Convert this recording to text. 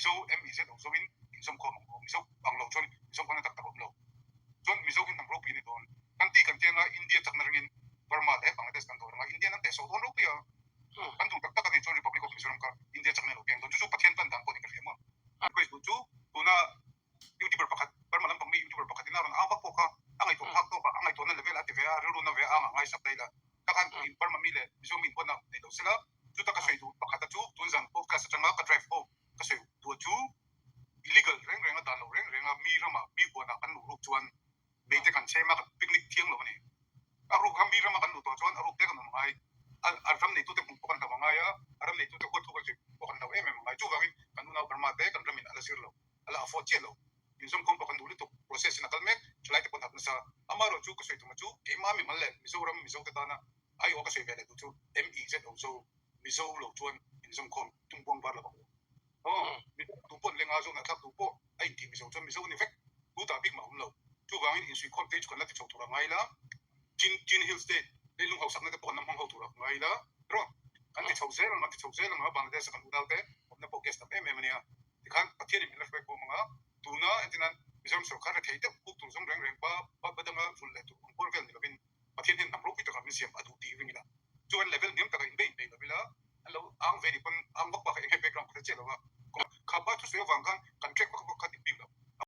Mizo MEZO Zoin inzawmkhawm ang aw. Mizo ang lo chuan inzawmkhawmna tak tak a awm lo. Chuan Mizo hi hnam ropui a ni dawn. Kan ti kan tianga India chakna ringin Burma leh Bangladesh kan dawr anga India an tehsawh dawn ropui a. Kan duh tak tak a nih chuan Republic of Mizoram kha India chakna lo piang dawn. Chu chu Pathian plan dan pawh niin ka hria maw. Request duh chu tuna Youtuber pakhat Burma lampang mi Youtuber pakhat in a rawn au vak pawh kha a ngaihtuah phak tawk a, a ngaihtuahna level a ti ve a, rilru na ve a ang a ngaisak daih la. Ka khan Burma mi leh Mizo mi inhuatna nei lo sela Chuta ka sawi duh pakhata chu tun zan podcast atanga ka drive home ka sawi duh chu illegal reng renga dan lo reng renga mi ramah mi huanah kan luh ruk chuan meite kan chhem a, kan picnic thiang lo a ni. A ruk kha mi rama kan luh tawh chuan a ruk te kan awm angai, a ram neitute hmuh pawh kan hlau angai a, a ram neitute huat thu kan sawi pawh kan hlau em em angai. Chuvangin kan unau Burma te kan ramin a la zir lo, a la afford chiah lo. Inzawmkhawm pawh kan duh lutuk, process in a kal mek, thalaite pawh an hap nasa. Amaherawhchu ka sawi tumah chu keimah mimal leh Mizoram Mizote tana Aiawh ka sawi ve leh duh chu MEZO zo Mizo lo chuan inzawmkhawm tum buang var lo ang u. Aw, Mizo tu pawh an lenga zawhna thlak tu pawh a intih Mizo chuan Mizo a ni vek. Tutah bik mah a awm lo. Chuvangin insuihkhawm te hi chu kan la ti chho tur a ngai la. Chin, Chin Hill State leilung hausakna te pawh kan la hmang ho tur a ngai la. Rawh, kan ti chho zel ang, kan ti chho zel ang a, Bangladesh a kan unau te awmna pawh gas tam em em a nia. Tikhan Pathianin min la hruai khawm ang a, tuna entirnan Mizoram sorkar rethei deuh buk tur zawng reng reng ba ba danga vulh leh tur ang kual vel ni lovin Pathian hian hnam ropui takah min siam a duh tih ring ila, chuan level hniam takah inbe inbe lo ila, an lo ang ve ni pawn ang vak bak ah eng he background ka hre chiah lo a, kha pa thusawi avang khan kan track vak vak kha ti.